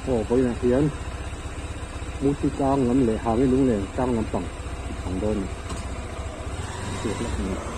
Aw vawiinah hian Muthi tlang lam leh Hangi Lunglen tlang lampang ang dawn a ni. Chhuak lawk a ni.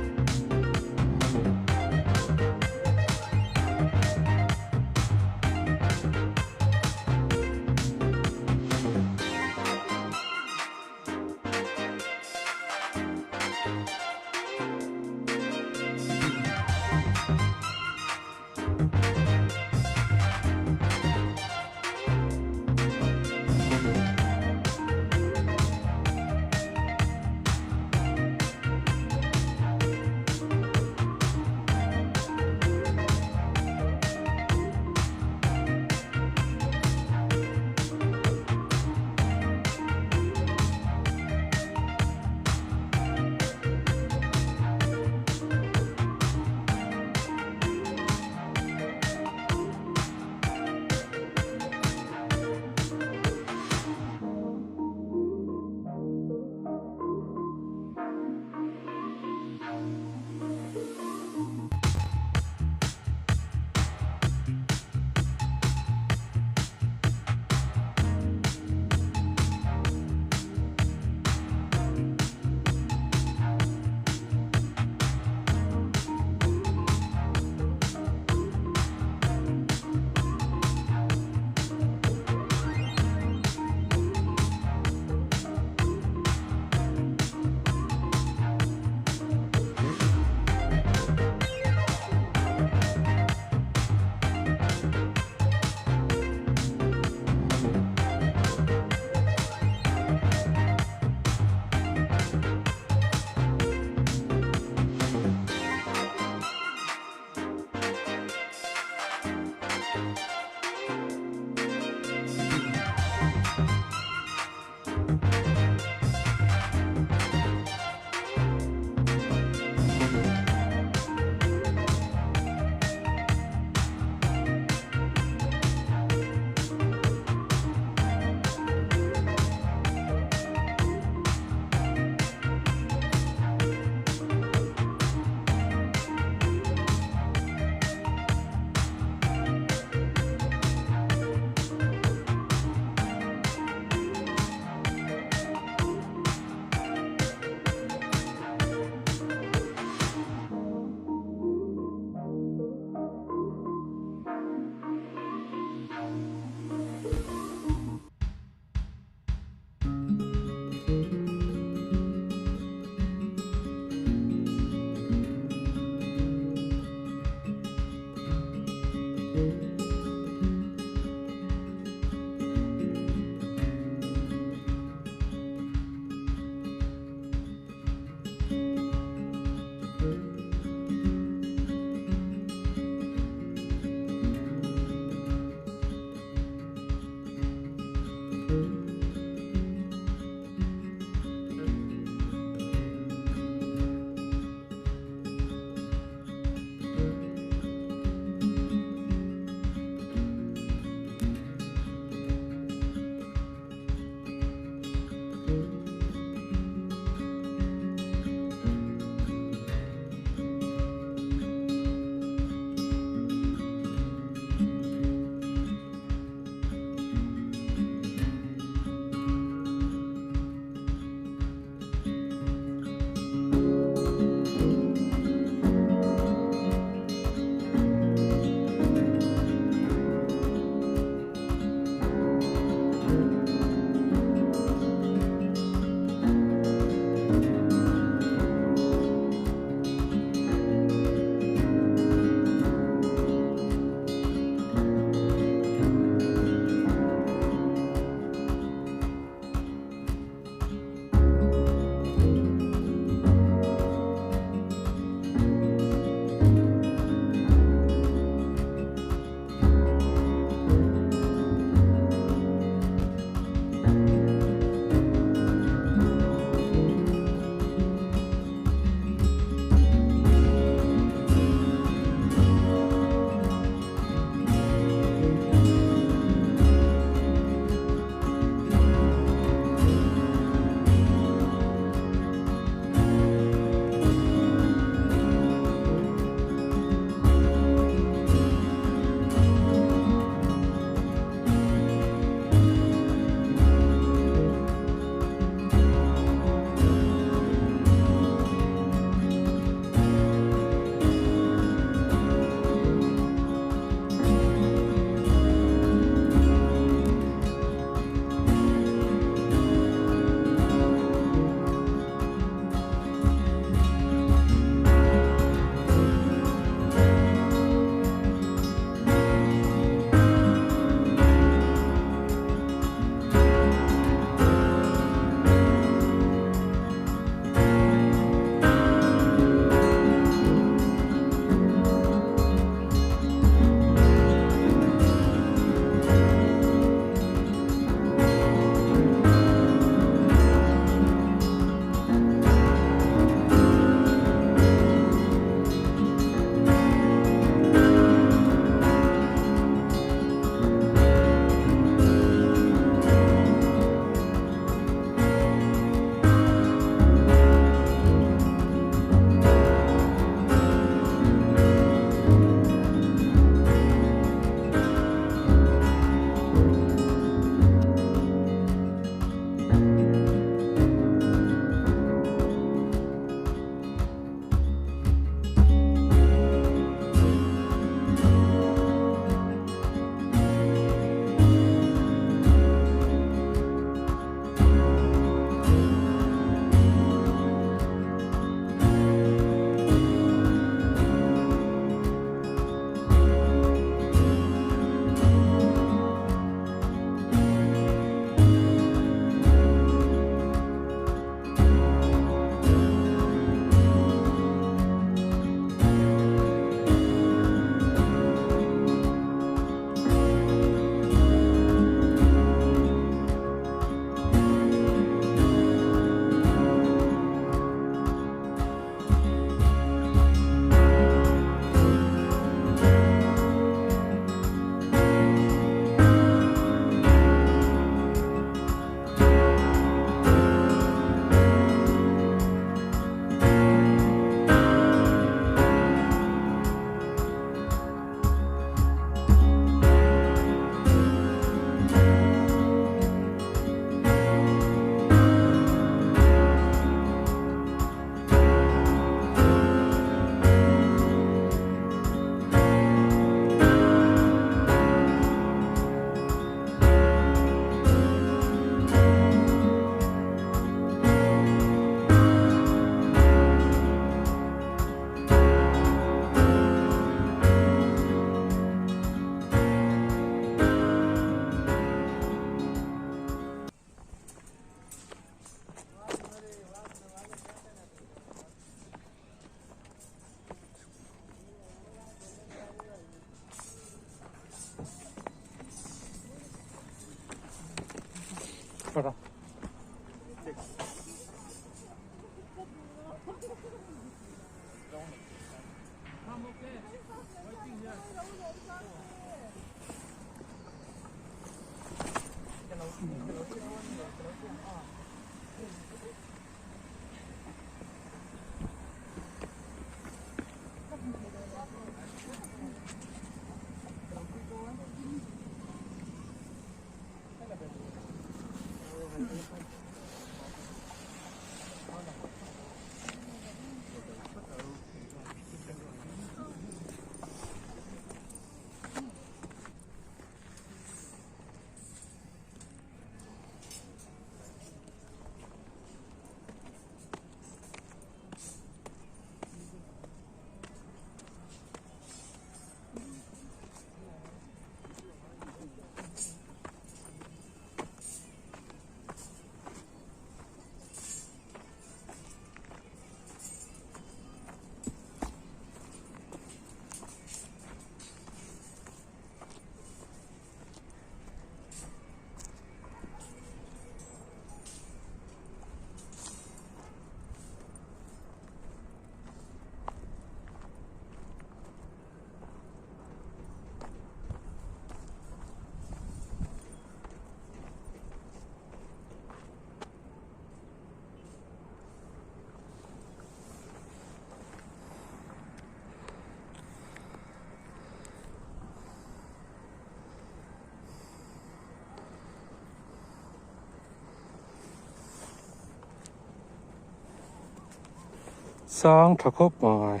Sang tha khawp mai.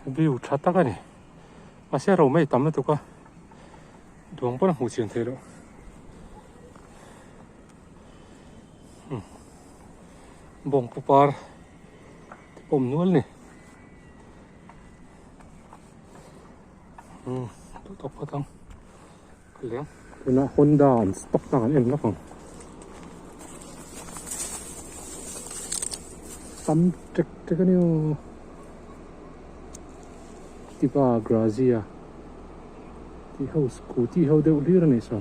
View tha tak a ni. Mahse ro mai tam lutuk a. Duang pawn a hmuh chian theih loh. Bawngpu par te pawh awm nual a ni. Duh tawk phawt ang. Tunah Honda an stock na kan en lawk ang. Tam tek tek a ni aw. Tiva Grazia tih ho scooty ho deuh hlir a nih saw.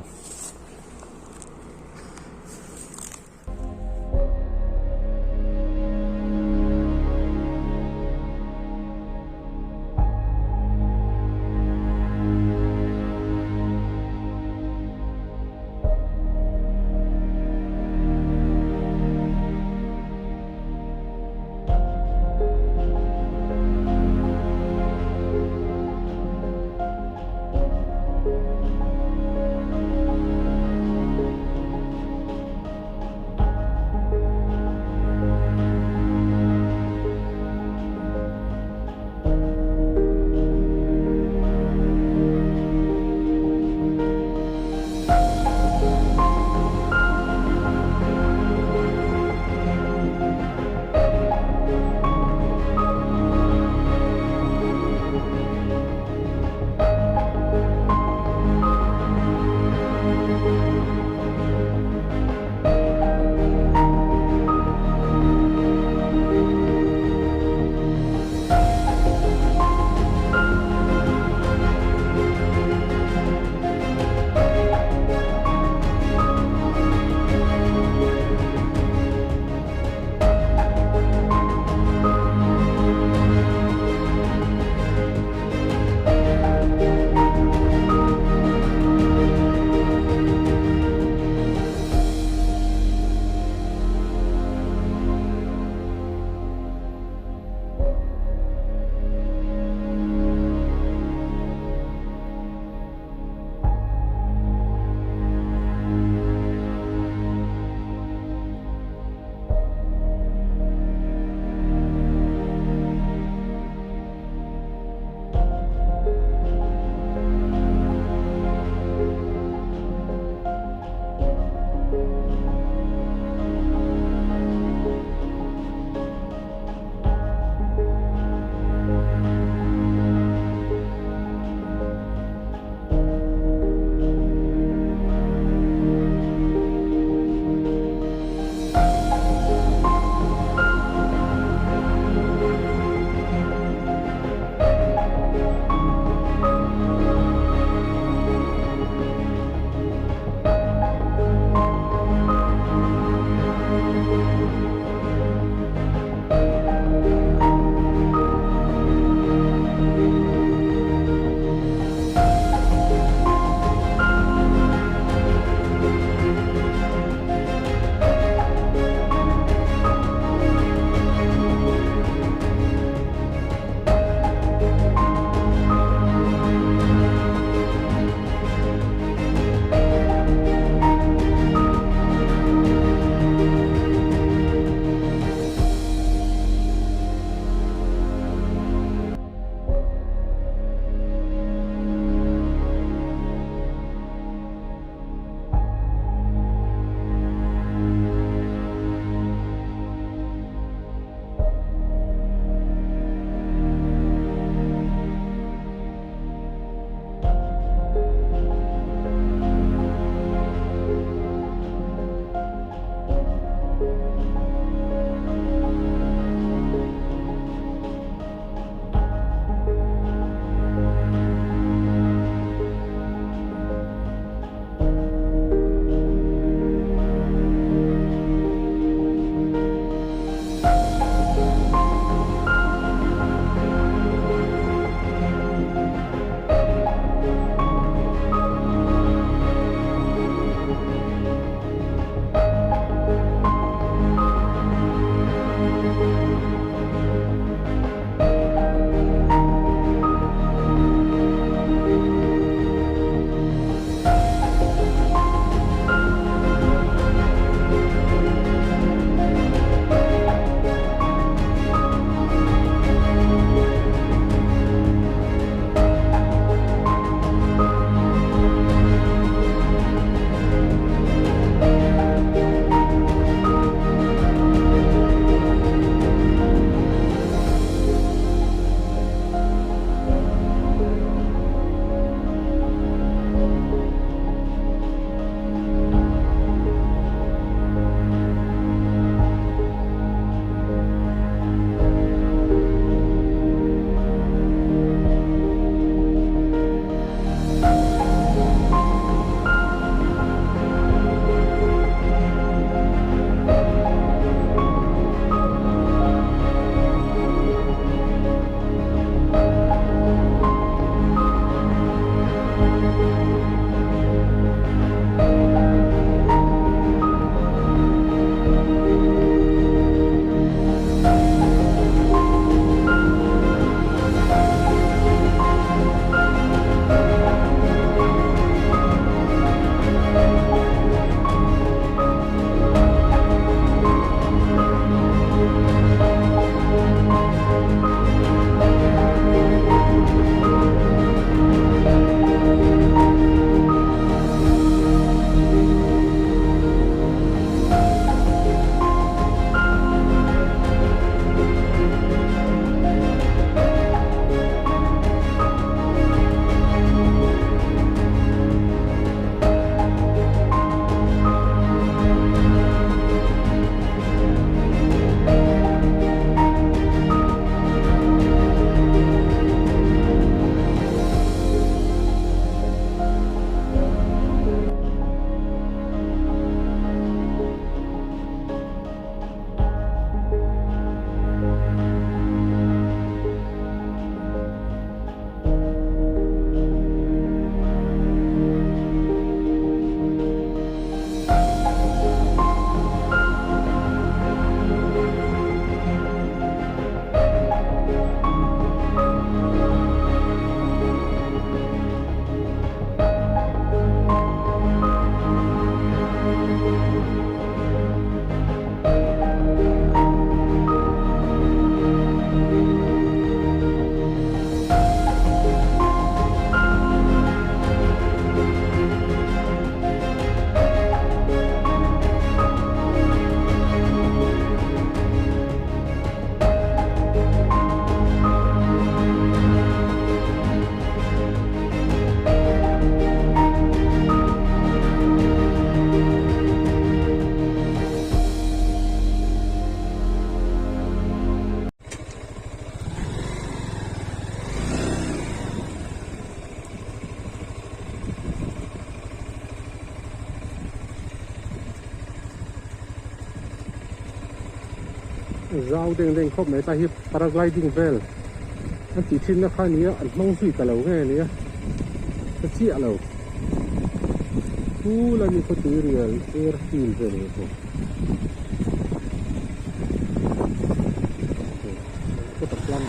Zau deng deng khawp mai tlai hi paragliding vel an tih thin na kha ania an hmang zui ta lo nge ania ka chiah lo phul a ni khawtui rial airfield vel ang chu helicopter tlang.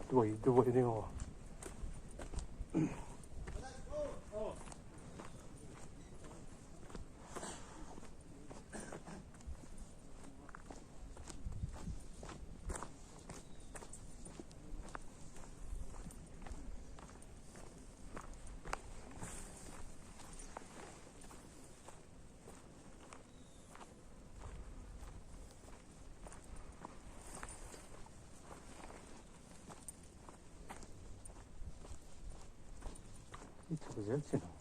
Duai duai ni aw. I chhuk zel chin ang.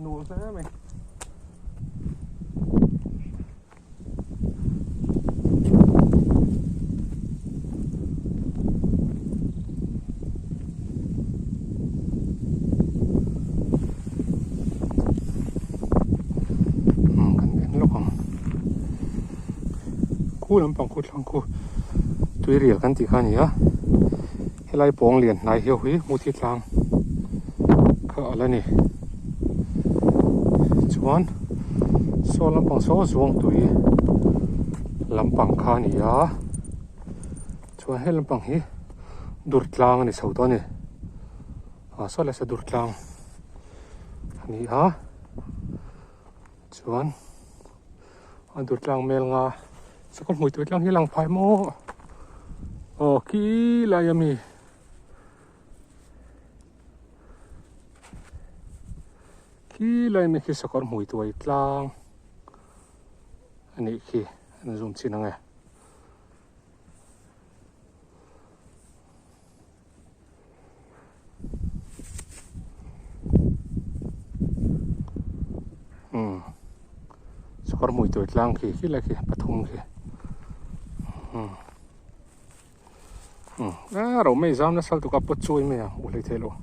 Nuam hle mai. Kan en lawk ang. Khu lampang khu thlang khu tuirial kan tih kha a ni a. Helai pawng lian hnai hiau hi hmuthi tlang kha a la ni. Chuan saw lampang saw zuangtui lampang kha a ni a. Chuan he lampang hi dur tlang a ni chho tawh a ni. Ah saw leh saw dur tlang a ni a. Chuan a dur tlang mel nga sakawr hmui tui tlang hi lang phai maw aw khi lai ami khi lai ami khi sakawr hmui tuai tlang anih khi an zoom chin ang e. Umm sakawr hmui tur tlang khi khi lai khi pathum khi umm umm a ro mai zam nasa lutuk a pawt chuai mai a u hlei theih loh.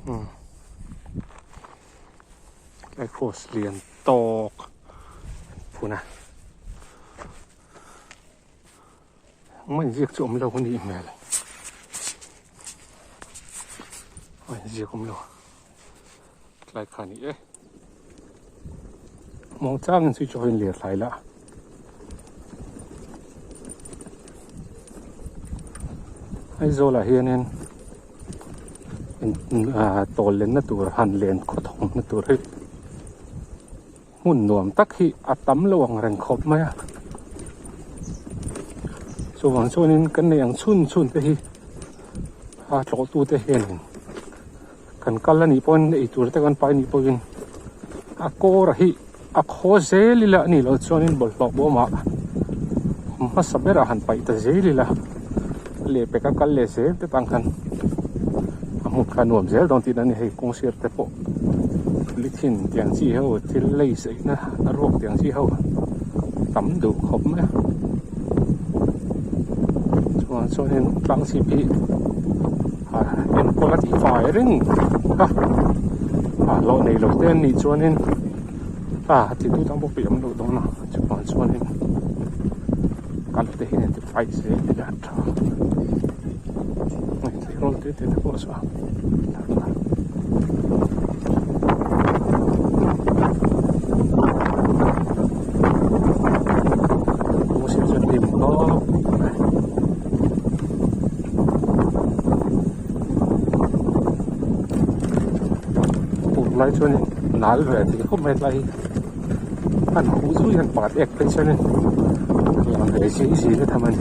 Umm tlai cross lian tawk phun a engmah inziak chu awm lo a nih hmel. A inziak awm lo tlai kha a ni e. Muangchangin switch off in lir thlai la. Aizawlah hianin tawl lenna tur han len khawthawmna tur hi hmun nuam tak hi a tam lo ang reng khawp mai a. Chuvang chuanin kan nei ang chhun chhun te hi a tlawhtute hianin kan kal a nih pawhin eitur te kan pai a nih pawhin a kawr hi a khaw zel ila a nih loh chuanin bawlhhlawh bawmah awm hmasa berah han paih ta zel ila lehpek a kal leh zel te tan khan a hmun kha a nuam zel dawn tihna a ni hei kawng sir te pawh lithin tiang chi ho thil lei saihna a ruak tiang chi ho tam duh khawp mai a chuan chuanin tlang chhip hi enkawl a tih fai reng a hlawh nei lo te an nih chuanin a ti tu tan pawh peih awm loh dawn a chuvang chuanin kal te hian an ti fai zel ila a tha hei tleirawl te te te pawh saw a. Tunlai chuanin nal ve thei khawp mai tlai hi an huh zui hian pakhat ek phei chuanin lang ve zui zui na tham a ni.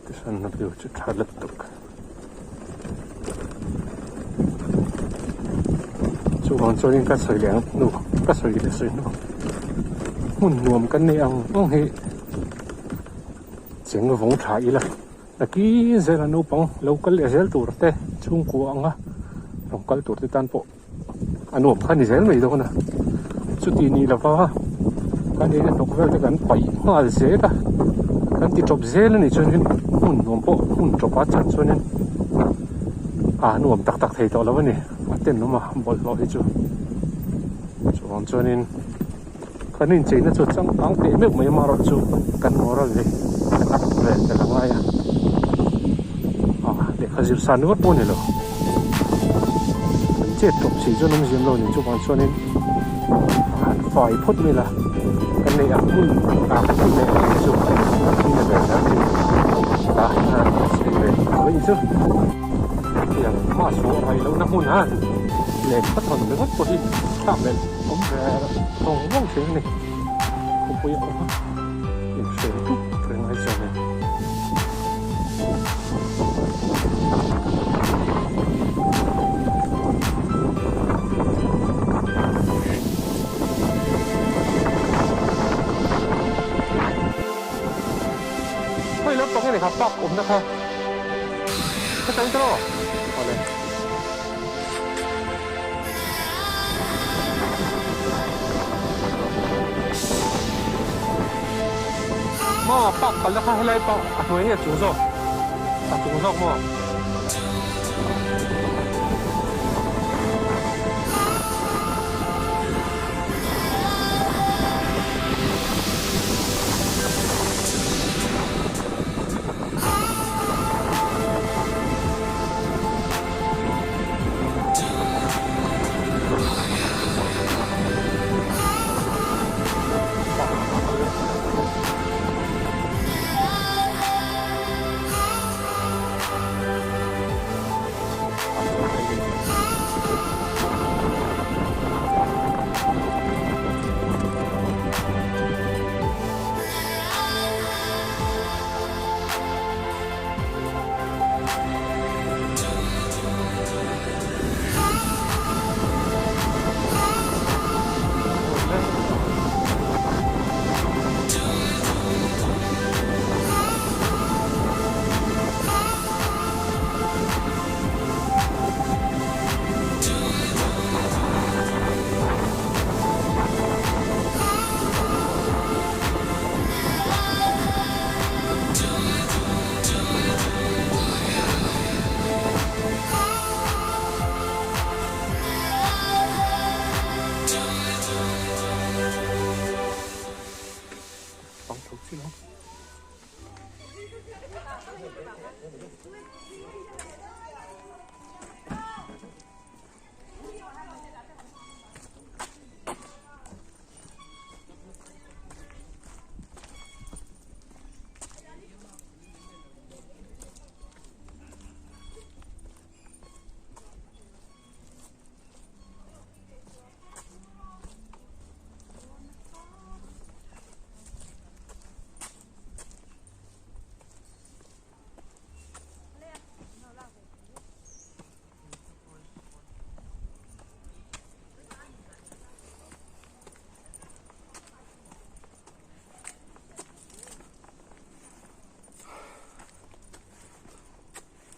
Tichuan a view chu tha lutuk. Chuvang chuanin ka sawi leh ang hnu ka sawi leh sawi hnu hmun nuam kan nei ang ang hi cheng vawng tha ila nakin zela naupang lo kal leh zel tur te chhungkua anga lo kal tur te tan pawh. A nuam kha ni zel mai dawn a, chuti ni lova kan in a hnawk vel te kan paih nghal zel a, kan ti tawp zel a nih chuanin hmun nuam pawh hmun tawp a chan chuanin a nuam tak tak thei tawh lo a ni, a tenawm a bawlhhlawh hi chu chuvang chuanin kan incheina chu changkang teh meuh mai amaherawhchu kan moral hi kan up ve tel a ngai a, lehkha zir san ringawt pawh a ni lo kan chet tawp si chuan awm ziam lo a ni chuvang chuanin han fai phawt mai la kan neih ang hmun ah kan neih ang chu hmun a ve zel a ni a sawi ve mai chu hetiang hmahsuah ngaih lohna hmun han len phawt hawn ringawt pawh hi thlak leh awm ve vawng vawng thin a ni khawpui a awm a inhrem tuk reng ai chuan in. Hei lampang hi ni kha park awmna kha heta in tawh awle. Maw park kalna kha helai park a hnuai nge a chung zawk a chung zawk maw.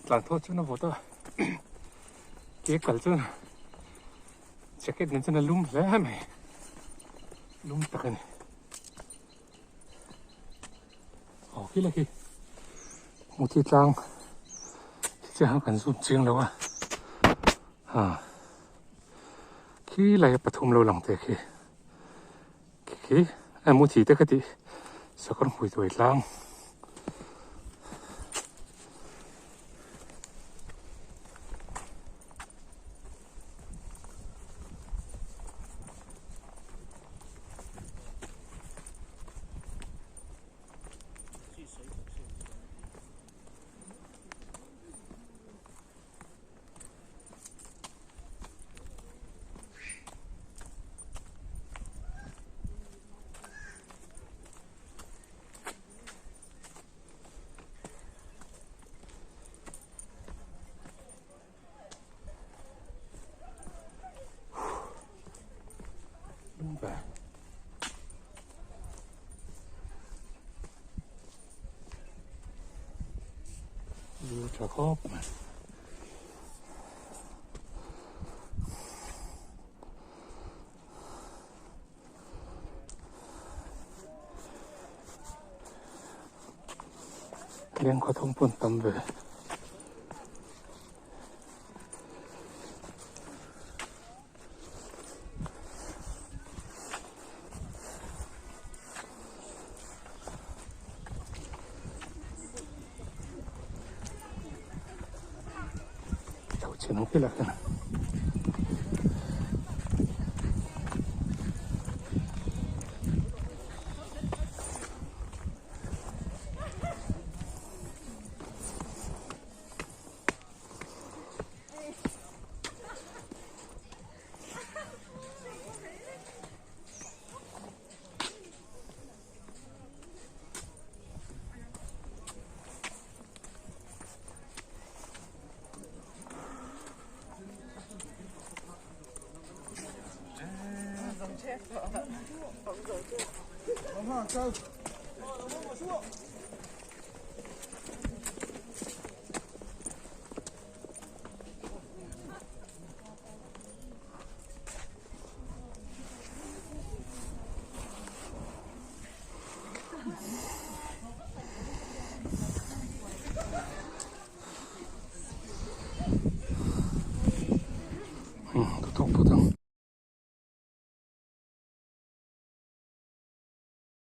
Tlan thawt chuan a vawt a ke kal chuan jacket nen chuan a lum hle mai lum tak a ni aw khi la khi muthi tlang chiang kan zoom chiang lo a ha khi lai pathum lo lang te khi Khi a muthi te ka tih sakawr hmui tuai tlang. Lu tha khawp mai. Leng khaw thum pawn tam ve. Chho khi lah khian.